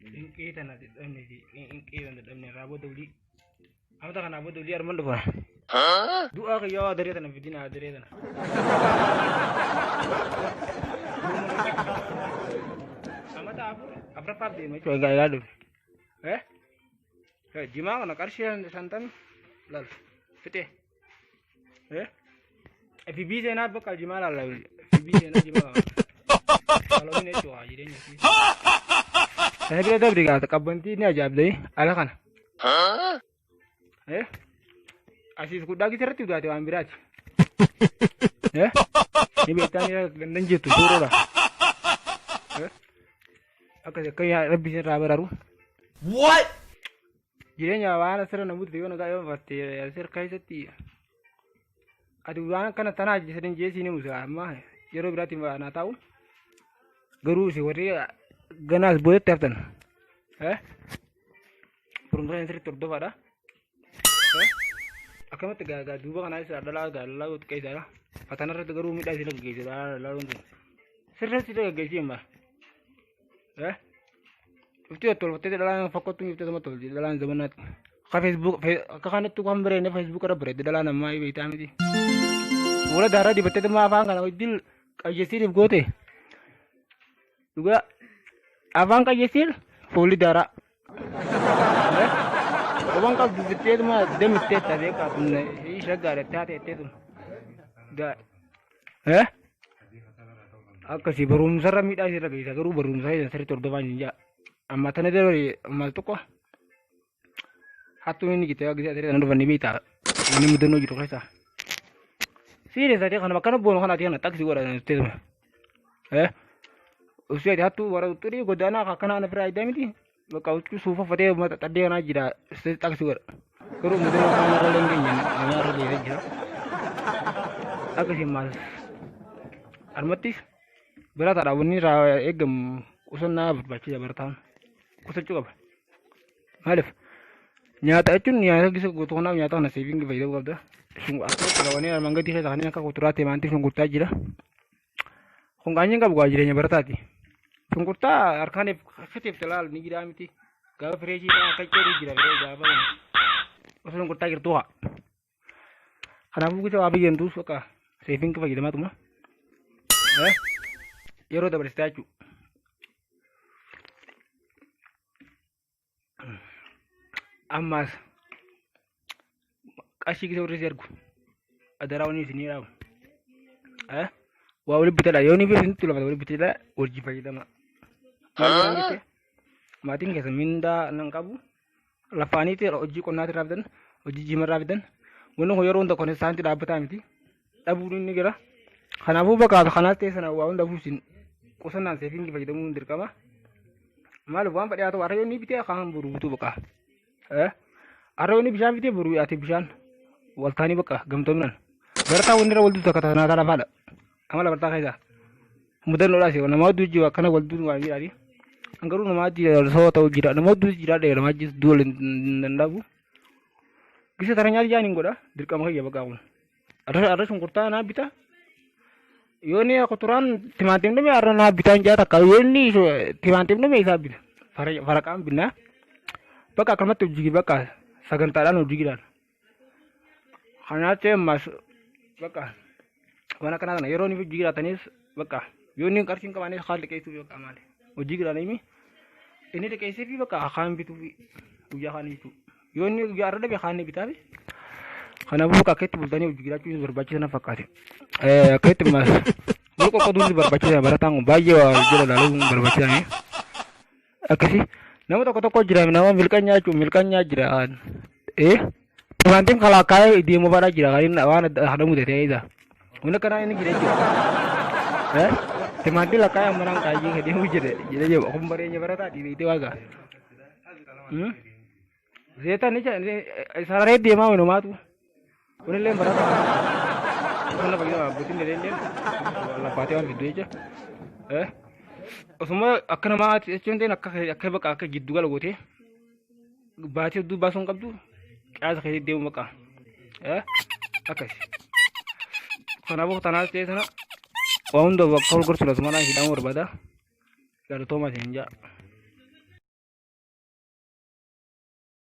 Inqii tana dadhabne inqii tana dadhabne irraa booda wulii. Amata kanaa booda wulii arman dhufa. Du'aa kiyyaa waa daree tana fidina daree tana. Amata afur afuraffaaf deema jechuudha egaa egaa dhufe. Eh? Jimaa kana qarshii 50 laal fixee. Eh? FB seenaa bakka jimaa laalla. FB seenaa jimaa laalla. Qaloomin jechuudha jireenya isii. Sana bira dabri gaata qabbantii ni ajaa'ibdee ala kana. Eh? Asiis guddaa gisirratti udaate waan biraati. Eh? Ni beektaa ni gandan jirtu suuroodha. Eh? Akkas akka yaa rabbi isin irraa bararu. What? Jireenya waan asirra na mudate yoo nagaa yoo fatte asirra keessatti ati waan akkana tanaa jedhan jeesii ni musa amma yeroo biraatti naa taa'u garuu isin warri ganaas boodatti haftan. Eh? Barumsa keessan sirriitti hordofaadha. Eh? Akkamatti gaa gaa duuba kanaa isa dhalaa gaa dhalaa yoo xiqqeessaadha. Fatana irratti garuu miidhaa isin gaggeessa dhalaa dhalaa kun. Sirriitti isin gaggeessi amma. Eh? Dhufti tolfattee dhalaan fakkattu dhufte sama tolti dhalaan zamanaatti. Akka Facebook akka kanatti waan bareedne Facebook irra bareedde dhalaan ammaa beektaa miti. Fuula daaraa dibattee tuma afaan kana wajjin qayyasiiniif goote. Dhugaa afaan qayyasiin fuulli daaraa. Waan qabdu bittee tuma demittee taatee qaabne shaggaadha taatee ettee tuma. Eh? Akkasii barumsarra miidhaa isirra geessa garuu barumsa keessan sirriitti hordofaa hin jaa. Amma tana dabale maal tokko hattuun inni jette gisee asirra dhufan ni beektaa. Inni mudannoo jiru keessa. Siiree sadii kana bakka boonu kana ati kana taksii godha teessuma. Eh? Usii ati hattuu warra xurii godaanaa akkana ana firaa iddaa miti. Bakka huccuu suufa uffatee uummata xaddee kanaa jira xaksii godha. Garuu mudannoo afaan irra illee hin geenye namaa irra geessee jira. Akkasii maal armattis barataadha wanni irraa eegamu qusannaa barbaachisa barataan qusachuu qaba. Maaliif nyaata jechuun nyaata gisa guutuu kanaaf nyaata kana seeviingi fayyadamuu qabda. Akkasumas qabanii armaan gadii keessa kanneen akka kuduraa timaantii shunkurtaa jira. Kun qaanyiin qabu gaa jireenya barataati. Shunkurtaa harkaan kitiif talaal ni jiraa miti. Gaafa fireeshii isaa akka ceeru jira firee gaafa kana. Osoo shunkurtaa jirtuu haa. Kanaafuu gisa waa fayyadamtuus bakka seefiin fayyadamaatuma. Yeroo dabarsitaa jechuudha. Ammaas qarshii gisa warri si ergu adaraa wanni isinii dhaabu. Eh? Waa wali bitadha yoo ni isinitti lafata wali bitadha wajji fayyadama. Maal jedhan jette? Maatiin keessa mindaa nan qabu lafaaniitti hojii qonnaati irraa fidan hojii jimaa irraa fidan wanni kun yeroo hunda konistaanti dhaabbataa miti dhabuun inni jira. Kanaafuu bakka kanaas ta'e sana waa hundaafuu isin qusannaan seefiingi fayyadamuun dirqama. Maaliif waan fedhe haa ta'u har'a yoo inni bitee kaan boru bituu bakka. Har'a yoo inni bishaan bitee boru ati bishaan waltaanii bakka gamtoominaan. Barataa wanni irra wal duutu akka tanaa taana faadha. Amala barataa keessaa. Mudannoodhaas nama hedduu jira akkana wal duutu waan jedhaani. Garuu nama jira soo ta'u jira nama hedduu jira dheera nama jis du'a hin danda'u. Gisa tara nyaati jaan hin godha dirqama kiyya bakka kun. Arra shunkurtaa naa bita. Yoo inni kuturaan timaatim dhume arra naa bitaan jaa takka yoo inni timaatim dhume isaa bita. Faraqaan binnaa. Bakka akkanumatti hojii bakka sagantaadhaan hojii gilaan. Kanaaf ta'e ammas bakka waan akkanaa kana yeroo inni hojii jiraatanis bakka yoo inni qarshii hin qabaanes kaan liqeessuuf bakka maali hojii jiraatanii inni liqeessee fi bakka kaan bituu fi guyyaa kaan jechuudha. Yoo inni guyyaa irra dhabe kaan ni bitaafi. Kanaafuu bakka akka itti bultanii hojii jiraachuun barbaachisaa na fakkaate. Akka itti maal wal qoqqooduun barbaachisaa barataan kun baay'ee waa jala ilaaluun barbaachisaa. Akkasi nama tokko tokko jira nama milqanyaa jechuun milqanyaa jira. Timaantiin kalaa kaayee deemu baraa jira kan inni waan adda kana mudate isa. Wanni akkanaa inni jira jechuudha. Timaantiin lakkaa'ee ammanaan kaayee deemu jira jira jechuudha. Kun bareenya barataa dhiibee waaqa. Zeeta ni sararee deemaa walumaatu. Kunillee barataa. Kana fayyadama abbootiin illee lafaatee waan fiddu jecha. Osuma akka namaa jechuun ta'in akka akka bakka akka giddu gala gootee baatee hedduu baasuu hin qabdu qiyaasa keessatti deemu bakka. Akkas. Kanaafuu tanaas ta'e sana waa hunda bakka wal gorsuudha osuma naa hidhamuu barbaada. Galatoomaa isin jaa.